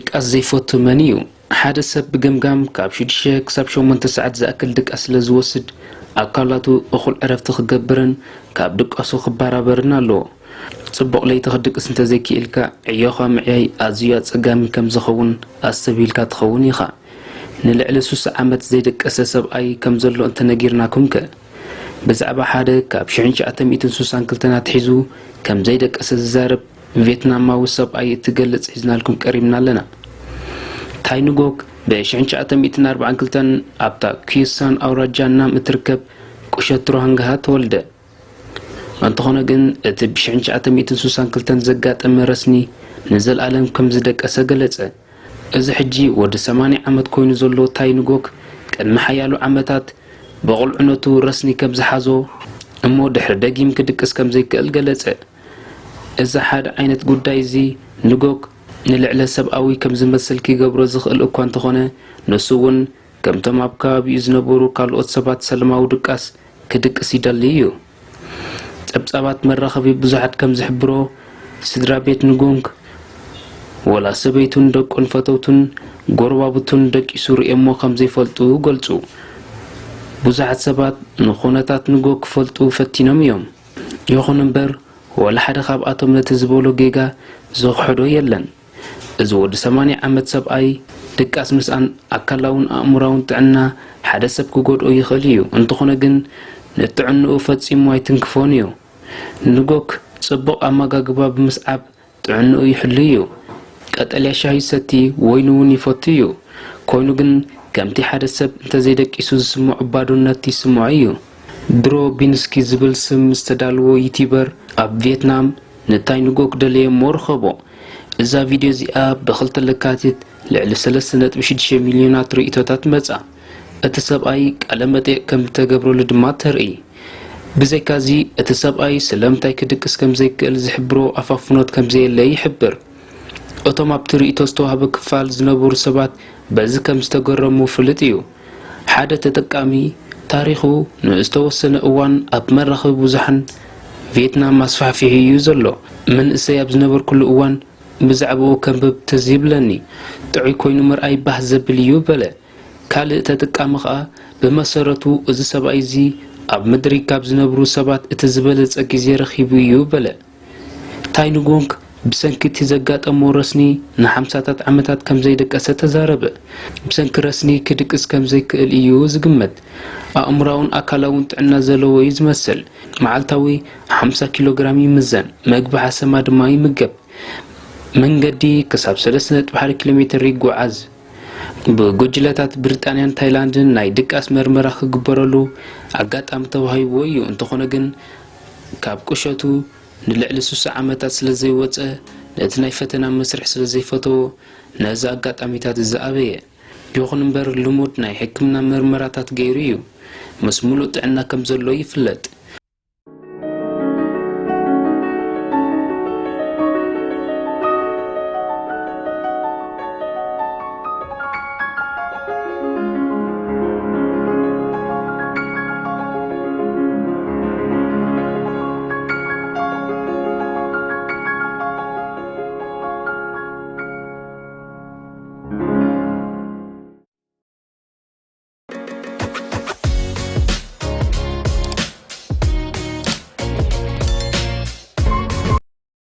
ድቃስ ዘይፈቱ መን እዩ? ሓደ ሰብ ብገምጋም ካብ ሽዱሽተ ክሳብ ሸሞንተ ሰዓት ዝኣክል ድቃስ ስለ ዝወስድ፣ ኣካላቱ እኹል ዕረፍቲ ክገብርን ካብ ድቃሱ ክበራበርን ኣለዎ። ጽቡቕ ለይቲ ክድቅስ እንተዘይክኢልካ፣ ዕዮኻ ምዕያይ ኣዝዩ ኣጸጋሚ ከም ዝኸውን ኣስተብሂልካ ትኸውን ኢኻ። ንልዕሊ ሱሳ ዓመት ዘይደቀሰ ሰብኣይ ከም ዘሎ እንተነጊርናኩምከ? ብዛዕባ ሓደ ካብ ሽሕን ትሽዓተ ሚእትን ሱሳን ክልተን ኣትሒዙ ከም ዘይደቀሰ ዝዛረብ ቬትናማዊ ሰብኣይ እትገልጽ ሒዝናልኩም ቀሪብና ኣለና። ታይ ንጎክ ብ ሽሕን ትሽዓተ ሚእትን ኣርባዓን ክልተን ኣብታ ኩዩሳን ኣውራጃ ናም እትርከብ ቁሸት ሮሃንግሃ ተወልደ። እንተኾነ ግን፣ እቲ ብ ሽሕን ትሽዓተ ሚእትን ሱሳን ክልተን ዘጋጠመ ረስኒ ንዘለኣለም ከም ዝደቀሰ ገለጸ። እዚ ሕጂ ወዲ ሰማንያ ዓመት ኮይኑ ዘሎ ታይ ንጎክ፣ ቅድሚ ሓያሎ ዓመታት ብቑልዕነቱ ረስኒ ከም ዝሓዞ፣ እሞ ድሕሪ ደጊም ክድቅስ ከም ዘይክእል ገለጸ። እዚ ሓደ ዓይነት ጉዳይ እዚ ንጎክ ንልዕለ ሰብኣዊ ከም ዝመስል ክገብሮ ዝኽእል እኳ እንተኾነ፣ ንሱ እውን ከምቶም ኣብ ከባቢኡ ዝነበሩ ካልኦት ሰባት ሰላማዊ ድቃስ ክድቅስ ይደሊ እዩ። ጸብጻባት መራኸቢ ብዙሓት ከም ዝሕብሮ፣ ስድራ ቤት ንጎንግ፣ ወላ ሰበይቱን ደቁን ፈተውቱን ጎረባብቱን ደቂሱ ርእየሞ ከም ዘይፈልጡ ገልጹ። ብዙሓት ሰባት ንኹነታት ንጎክ ክፈልጡ ፈቲኖም እዮም። ይኹን እምበር፣ ወላ ሓደ ካብኣቶም ነቲ ዝበሎ ጌጋ ዝኽሕዶ የለን። እዚ ወዲ ሰማንያ ዓመት ሰብኣይ፣ ድቃስ ምስኣን ኣካላውን ኣእምሮኣውን ጥዕና ሓደ ሰብ ክጎድኦ ይኽእል እዩ። እንተኾነ ግን፣ ንጥዕንኡ ፈጺሙ ኣይትንክፎን እዩ። ንጎክ ጽቡቕ ኣመጋግባ ብምስዓብ ጥዕንኡ ይሕሉ እዩ። ቀጠልያ ሻሂ ይሰቲ፣ ወይኒ እውን ይፈቱ እዩ። ኮይኑ ግን፣ ከምቲ ሓደ ሰብ እንተዘይደቂሱ ዝስምዖ ባዶነት ይስምዖ እዩ። ድሮ ቢንስኪ ዝብል ስም ዝተዳለዎ ዩቲዩበር ኣብ ቪየትናም ንታይ ንጎክ ደለየ እሞ ረኸቦ። እዛ ቪድዮ እዚኣ ብኽልተ ለካቲት ልዕሊ ሰለስተ ነጥቢ ሽዱሽተ ሚልዮናት ርእይቶታት መጻ። እቲ ሰብኣይ ቃለ መጠይቕ ከም ዝተገብረሉ ድማ ተርኢ። ብዘይካዚ፣ እቲ ሰብኣይ ስለምንታይ ክድቅስ ከም ዘይክእል ዝሕብሮ ኣፋፍኖት ከም ዘየለ ይሕብር። እቶም ኣብቲ ርእይቶ ዝተዋህበ ክፋል ዝነበሩ ሰባት በዚ ከም ዝተገረሙ ፍሉጥ እዩ። ሓደ ተጠቃሚ፣ ታሪኹ ንዝተወሰነ እዋን ኣብ መራኸቢ ብዙሓን ቪየትናም ኣስፋሕፊሑ እዩ ዘሎ። መንእሰይ ኣብ ዝነበርኩሉ እዋን ብዛዕባኡ ከንብብ ትዝ ይብለኒ። ጥዑይ ኮይኑ ምርኣይ ባህ ዘብል እዩ በለ። ካልእ ተጠቃሚ ኸኣ፣ ብመሰረቱ እዚ ሰብኣይ እዚ ኣብ ምድሪ ካብ ዝነብሩ ሰባት እቲ ዝበለጸ ግዜ ረኺቡ እዩ በለ። ታይ ንጎንግ ብሰንኪ እቲ ዘጋጠሞ ረስኒ ንሓምሳታት ዓመታት ከም ዘይደቀሰ ተዛረበ። ብሰንኪ ረስኒ ክድቅስ ከም ዘይክእል እዩ ዝግመት። ኣእምሮኣውን ኣካላውን ጥዕና ዘለዎ እዩ ዝመስል። መዓልታዊ ሓምሳ ኪሎ ግራም ይምዘን፣ መግቢ ሓሰማ ድማ ይምገብ። መንገዲ ክሳብ ሰለስተ ነጥቢ ሓደ ኪሎ ሜትር ይጓዓዝ። ብጉጅለታት ብሪጣንያን ታይላንድን ናይ ድቃስ መርመራ ክግበረሉ ኣጋጣሚ ተዋሂብዎ እዩ። እንተኾነ ግን፣ ካብ ቁሸቱ ንልዕሊ ስሳ ዓመታት ስለ ዘይወጸ፣ ነቲ ናይ ፈተና መስርሕ ስለ ዘይፈተዎ፣ ነዚ ኣጋጣሚታት እዚ ኣበየ። ይኹን እምበር፣ ልሙድ ናይ ሕክምና መርመራታት ገይሩ እዩ። ምስ ምሉእ ጥዕና ከም ዘሎ ይፍለጥ።